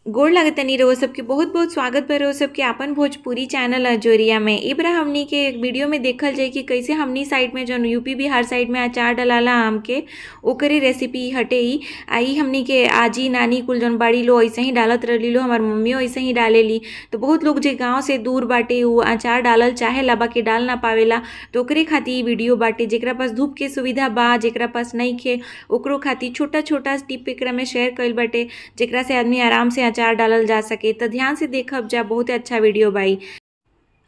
गोड़ लागतानी रउआ सबके बहुत बहुत स्वागत बा रउआ सबके आपन भोजपुरी चैनल अजोरिया में। ए बरा हमनी के एक वीडियो में देखल जाई कि कैसे हमनी साइड में जौन यूपी बिहार साइड में अचार डलाला आम के ओकरे रेसिपी हटे ई। आ ई हमनी के आजी नानी कुल जौन बाड़ी लो ऐसे ही डालत रहली लो, हमार मम्मियों ऐसे ही डालेली। तो बहुत लोग जे गाँव से दूर बाटे उ अचार डालल चाहेला बाकी डाल ना पावेला, तो ओकरे खातिर ई वीडियो बाटे। जेकरा पास धूप के सुविधा बा, जेकरा पास नइखे ओकरो खातिर छोटा छोटा टिप एकरा में शेयर कइल बाटे, जेकरा से आदमी आराम से अचार डालल जा सके। तो ध्यान से देखब जा, बहुत अच्छा वीडियो बाई।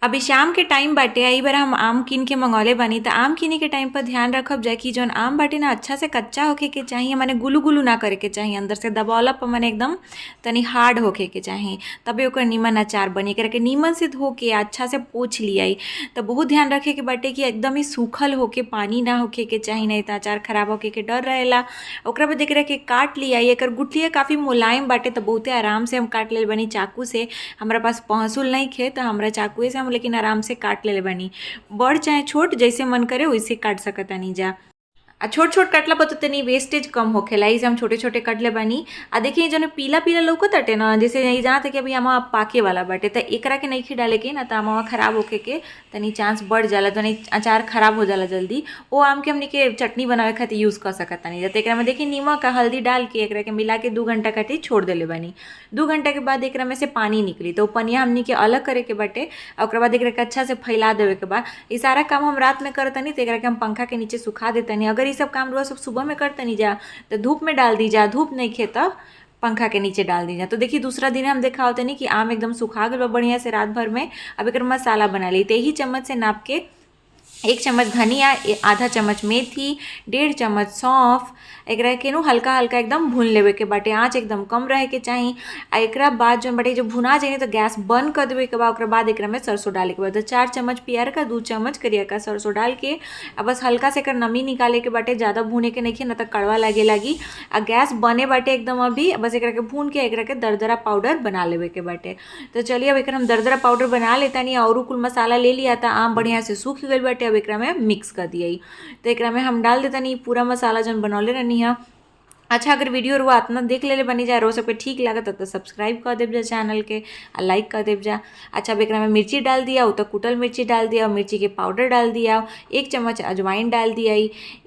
अभी शाम के टाइम बाटे, ई बार हम आम किन के मंगौले बानी। तो आम किने के टाइम पर ध्यान रखब जा कि जौन आम बाटे ना अच्छा से कच्चा होखे के चाही, माने गुलू गुलू ना करे के चाही, अंदर से दबौला पर माने एकदम तनी हार्ड होखे के चाही, तबे ओकर नीमन अचार बनी। एकरा के नीमन से धो के अच्छा से पोंछ लियाई। तो बहुत ध्यान रखे के बाटे कि एकदम ही सूखल होके पानी ना होखे के चाही, नहीं तो अचार खराब होखे के डर रहेला। ओकरा बाद एकरा के काट लियाई। एकर गुठलिया काफ़ी मुलायम बाटे तो बहुते आराम से हम काट लेल बानी चाकू से। हमरा पास पहसुल नहीं खे तो हमरा चाकुए से हम लेकिन आराम से काट लेले बानी। बड़ चाहे छोट जैसे मन करे वैसे काट सकतानी जा। आ छोट छोट कटला पर तो तनी वेस्टेज कम होखेला, एही से हम छोटे छोटे कटले बानी। आ देखिए जौन पीला पीला लौकताटे ना, जैसे ई जानत कि अभी आमा पाके वाला बाटे, तो एकरा के नइखे डाले के ना तो आमा खराब होखे के तनी चांस बढ़ जाला, तनी अचार खराब हो जाला जल्दी। ओ आम के हमनी के चटनी बनावे खातिर यूज़ कर सकतानी जा। तो एकरा में देखिए नीमक आ हल्दी डाल के एकरा के मिला के 2 घंटा खातिर छोड़ देले बानी। 2 घंटा के बाद एकरा में से पानी निकली तो पनिया हमनी के अलग करे के बाटे। ओकरा बाद एकरा के अच्छा से फैला देवे के बा। ई सारा काम हम रात में करतनी तो एकरा के हम पंखा के नीचे सुखा देतनी। अगर ई सब काम रोज सब सुबह में करतनी जा तो धूप में डाल दी जा, धूप नहीं खे तो पंखा के नीचे डाल दी जा। तो देखिए दूसरा दिन हम देखावतनी कि आम एकदम सुखा गइल बा बढ़िया से रात भर में। अब एकर मसाला बना ली। तो यही चम्मच से नाप के 1 चम्मच धनिया, आधा चम्मच मेथी, 1.5 चम्मच सौंफ, एकरा के नु हल्का हल्का एकदम भून लेवे के बाटे। आँच एकदम कम रहे के चाही। आ एकरा बाद जौन बाटे जब भुना जाए तो गैस बंद कर देवे के बा। ओकरा बाद एकरा में सरसों डाले के बाद 4 चम्मच पियर का, 2 चम्मच करिया का सरसों डाल के आ बस हल्का से एकर नमी निकाले के बाटे, ज़्यादा भुने के नहीं ना तो कड़वा लगे लागी। आ गैस बने बाटे एकदम अभी, बस एकरा के भून के एकरा के दरदरा पाउडर बना लेवे के बाटे। तो चलिए अब एकरा हम दरदरा पाउडर बना लेतानी और कुल मसाला ले लिया था। आम बढ़िया से सूख गइल बाटे, अब एकरा में मिक्स कर दिया। तो एकरा में हम डाल देतानी पूरा मसाला जौन बनौले रहनी है। अच्छा, अगर वीडियो रुआ इतना देख लेले बनी जा, रोज सबके ठीक लागत तो सब्सक्राइब कर देब जा चैनल के आ लाइक कर देब जा। अच्छा, अब एकरा में मिर्ची डाल दिया, तो कुटल मिर्ची डाल दिया, मिर्ची के पाउडर डाल दिया, 1 चम्मच अजवाइन डाल दिया,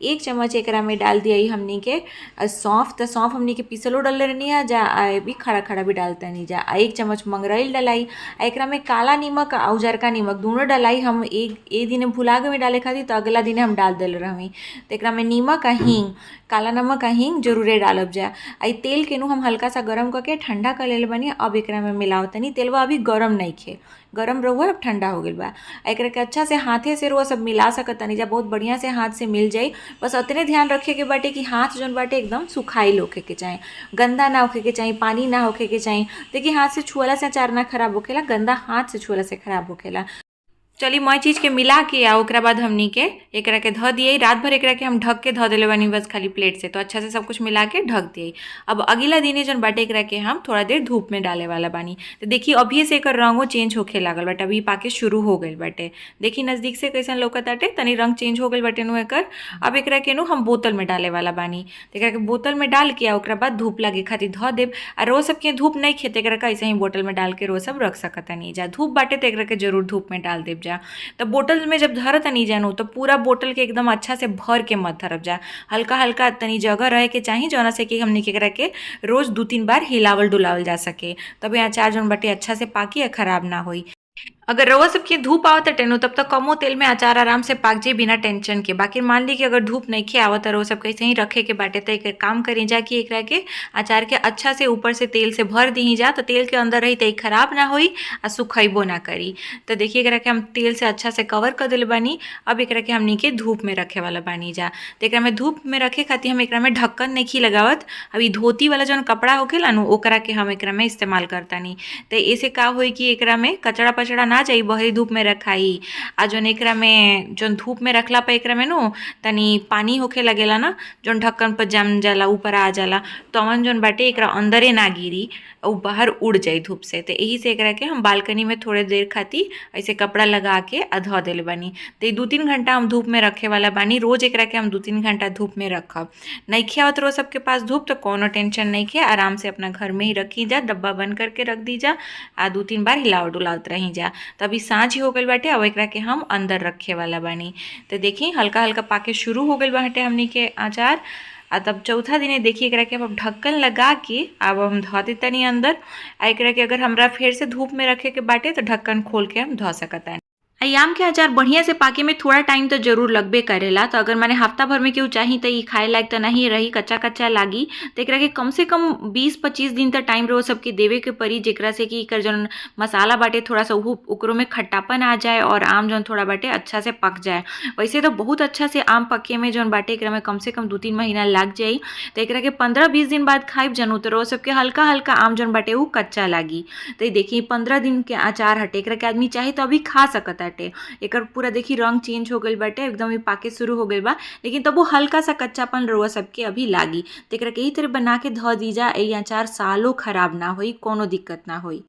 1 चम्मच एकरा में डाल दिया हमनी के सौंफ। तो सौंफ हमनी के पीसलो डालले रहनी है जा, भी खड़ा खड़ा भी डालते नहीं जा। 1 चम्मच मंगरैल डलाई। एकरा में काला नीमक आ उजरका नीमक दोनों डलाई। हम एक दिन भुला के डाले खातिर तो अगला दिन हम डाल दिल रही। तो एकरा में नीमक आ हींग, काला नमक आ हींग जरूरे डालब जा। आई तेल के नु हम हल्का सा गरम करके ठंडा कर लेले बानी। अब एकरा में मिलावतनी। तेलवा अभी गरम नहीं खे, गरम रहुआ अब ठंडा हो गइल बा। एकरा के अच्छा से हाथे से रुआ सब मिला सकतनी जा, बहुत बढ़िया से हाथ से मिल जाई। बस अतने ध्यान रखे के बाटे कि हाथ जौन बाटे एकदम सुखाइल होखे के चाही, गंदा ना होखे के चाही, पानी ना होखे के चाही। देखिए हाथ से छुअला से अचार ना खराब होखेला, गंदा हाथ से छुअला से खराब होखेला। चलिए मई चीज़ के मिला के आ ओकरा बाद हमनी के एकरा के धो दिए। रात भर एकरा के हम ढक के धो देले बानी बस खाली प्लेट से, तो अच्छा से सब कुछ मिला के ढक दिए। अब अगला दिन जौन बाटे एकरा के हम थोड़ा देर धूप में डाले वाला बानी। तो देखिए अभी से एकर रंगो चेंज होखे लागल बाटे, अभी पाके शुरू हो गइल बाटे। देखिए नज़दीक से कैसन लौकताटे, तनी रंग चेंज हो गइल बाटे नु एकर। अब एकरा के नु हम बोतल में डाले वाला बानी। तो एकरा के बोतल में डाल के आ ओकरा बाद धूप लागे खातिर धो देब। आ रोज सबके धूप नहीं खेते एकरा के ऐसे ही बोतल में डाल के रोज सब रख सकतनी जा। धूप बाटे तो एकरा के जरूर धूप में डाल देब जा। तो बोतल में जब धरतनी जानू तो पूरा बोतल के एकदम अच्छा से भर के मत धरब जा, हल्का हल्का तनी जगह रहे के चाही जौना से कि हमनी के एकरा के रोज 2-3 बार हिलावल डुलावल जा सके, तबे अचार जौन बाटे अच्छा से पाकी या खराब ना होई। अगर रउआ सबके धूप आवत टेनु तब तक कमो तेल में अचार आराम से पाक जाई बिना टेंशन के। बाकी मान ली कि अगर धूप नहीं आवत रउआ सबके ऐसे ही रखे के बाटे तो एक काम करी जा कि एकरा के अचार के अच्छा से ऊपर से तेल से भर दी जा, तो तेल के अंदर रही तो खराब ना होई आ सुखैबो ना करी। तो देखिए एकरा के हम तेल से अच्छा से कवर कर दिले बानी। अब एकरा के हमनी के धूप में रखे वाला बानी जा। तो एकरा में धूप में रखे खातिर हम एकरा में ढक्कन नहीं लगावत। अभी धोती वाला जौन कपड़ा होखेला नु ओकरा के हम एकरा में इस्तेमाल करतानी। तो ऐसे का होई कि एकरा में कचड़ा पचड़ा ना ना जाई बहरी धूप में रखाई। आ जौन एकरा में जौन धूप में रखला पर एकरा में नु तनी पानी होखे लगेला ना, जौन ढक्कन पर जम जाला, ऊपर आ जाला, तवन जौन बाटे एकरा अंदरे ना गिरी, उ बाहर उड़ जाई धूप से। तो एही से एकरा के हम बालकनी में थोड़े देर खातिर ऐसे कपड़ा लगा के आ धऽ देले बानी। तो 2-3 घंटा हम धूप में रखे वाला बानी। रोज एकरा के हम 2-3 घंटा धूप में रखब। नइखे आवत रउआ सबके पास धूप तो कौनो टेंशन नइखे, आराम से अपना घर में ही रखी जा, डब्बा बंद करके रख दी जा आ 2-3 बार हिलावत डुलावत रही जा। तो अभी साँझ ही हो गइल बाटे, अब एकरा के हम अंदर रखे वाला बानी। तो देखी हल्का हल्का पाके शुरू हो गइल बाटे हमनी के अचार। आ तब चौथा दिने देखी एकरा के अब ढक्कन लगा के अब हम धऽ देतानी अंदर। आ एकरा के अगर हमरा फिर से धूप में रखे के बाटे तो ढक्कन खोल के हम धऽ सकतानी। आम के अचार बढ़िया से पाके में थोड़ा टाइम तो जरूर लगबे करेला। तो अगर माने हफ्ता भर में केहू चाही तो ई खाए लायक तो नहीं रही, कच्चा कच्चा लागी। तो एकरा के कम से कम 20-25 दिन तक टाइम रहो सबके देवे के पड़ी, जेकरा से कि एकर जौन मसाला बाटे थोड़ा सा उहू ओकरो में खट्टापन आ जाए और आम जौन थोड़ा बाटे अच्छा से पक जाए। वैसे तो बहुत अच्छा से आम पके में जौन बाटे एकरा में कम से कम 2-3 महीना लाग जाई। तो एकरा के 15-20 दिन बाद खाइब जनू तो रउआ सबके हल्का हल्का आम जौन बाटे उ कच्चा लागी। तो देखी 15 दिन के अचार हटे, एकरा के आदमी चाहे तो अभी खा सकत बाटे। एकर पूरा देखी रंग चेंज हो गइल बाटे, एकदम ही पाके शुरू हो गइल बा, लेकिन तब वो हल्का सा कच्चापन रउआ सबके अभी लागी। तो एकरा के एही तरह बना के धऽ दी जा, ई अचार सालों खराब ना होई, कोनो दिक्कत ना होई।